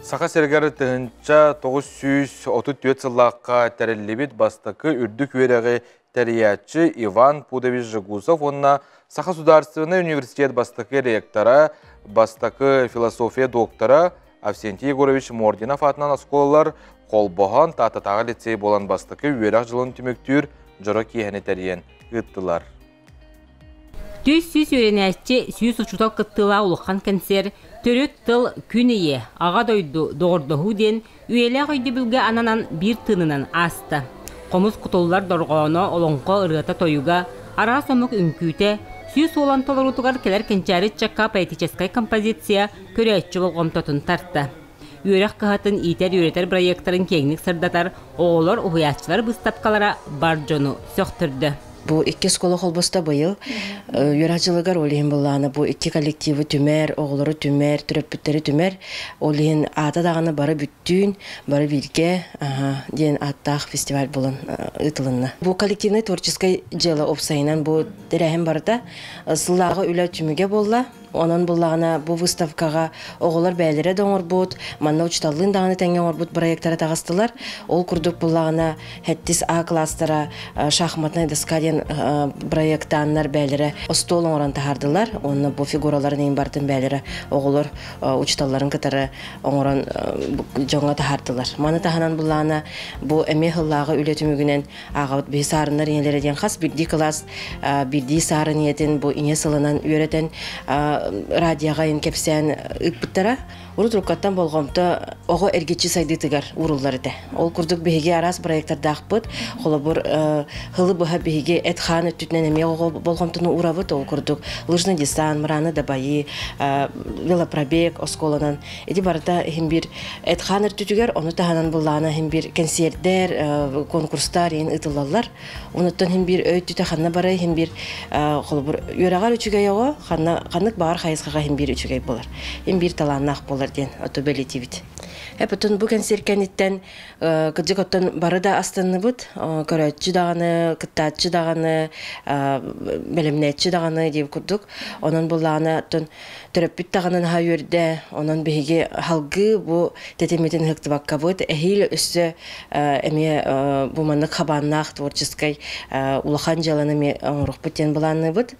Саха сиригэр 1934 сыллаахха тэриллибит бастакы үрдүк үөрэҕи тэрийээччи Иван Пудович Жегусов уонна Саха судаарыстыбаннай университет бастакы ректора, бастакы философия доктора Авсентий Егорович Мординов аатынан оскуолалар холбоһон Тааттатааҕы лицей буолан бастакы үөрэх дьылын түмүктүүр дьоро киэһэни тэрийэн ыыттылар. Түс сүүс үөрэнээччи, 100 учуутал кыттыылаах улахан кэнсиэр «Төрүт тыл, күн ийэ, Аҕа дойду, доҕордоһуу» диэн үйэлээх өйдөбүлгэ ананан биир тыынынан ааста. Хомус кутуллар дорҕооно, олоҥхо ырыата-тойуга, араас омук үҥкүүтэ, 100 уолан толоруутугар кэлэр кэнчээри ыччакка поэтическай композиция көрөөччү болҕомтотун тарта. Үөрэх кыһатын иитэр-үөрэтэр бырайыактарын киэҥник сырдатар оҕолор, уһуйааччылар быыстапкалара бар дьону сөхтөрдө. Бу икки оскуола холбосто быйыл. Үөрэх дьылыгар ол иһин былаана бу икки коллективы түмэр, оҕолору түмэр, төрөппүттэри түмэр. Ол иһин аата даҕаны бары бүттүүн, бары бииргэ диэн ааттаах фестиваль буолан ыытылынна. Бу коллективнай творческай дьыала уопсайынан бу тэрээһин барыта сыллааҕы үлэ түмүгэ буолла. Онон буллаҕына бу выставкаҕа оҕолор бэйэлэрэ да оҥорбут, манна учууталлыын даҕаны тэҥҥэ оҥорбут проектара таҕыстылар. Ол курдук буллаҕына сэттис А класстара шахматная доска диэн проектааннар бэйэлэрэ остуол оҥорон таһаардылар. Уонна бу фигураларын иһин барытын бэйэлэрэ оҕолор учууталларын кытары оҥорон дьоҥҥо таһаардылар. Маны таһынан буллаҕына бу эмиэ сыллааҕы үлэ түмүгүнэн ааҕабыт биһи саарыннар ийэлэрэ диэн хас биирдии кылаас биирдии саарын ийэтин бу ийэ сылынан үөрэтэн радиоҕа ин кэпсээн ыыппыттара. Урут уруккаттан болҕомто оҕо эргиччи сайдыытыгар ууруллар этэ. Ол курдук биһиги араас проектардаахпыт. Холобур, хылы быһа биһиги эт-хаан өттүтүнэн эмиэ оҕо болҕомтону уурабыт. Ол курдук лыжный десант, мыраны дабайыы, велопробег оскуоланан ити барыта иһин биир эт-хаан өртүтүгэр, ону таһынан былаана иһин биир кэнсиэрдэр, конкурстар иһин ыытыллаллар. Онуттан иһин биир өй өттүтэ ханна барай иһин биир холобур үөрэҕэр үчүгэй оҕо ханна ханнык баҕар хайысхаҕа иһин биир үчүгэй буолар. Иһин биир талааннаах буолар диэн оту бэлиэтиибит. Эпотун бу кэнсиэр кэнниттэн кырдьык оттон бары да астынныбыт. Көрөөччү даҕаны, кыттааччы даҕаны, бэлэмнээччи даҕаны диэн курдук. Онон буллаҕына оттон төрөппүт даҕаны наһаа үөрдэ. Онон биһиги халгыы бу тэтиммитин ыһыктыбаккабыт эһиил өссө эмиэ бу маннык хабааннаах творческай улахан дьыаланы эмиэ оҥоруохпут диэн былаанныыбыт.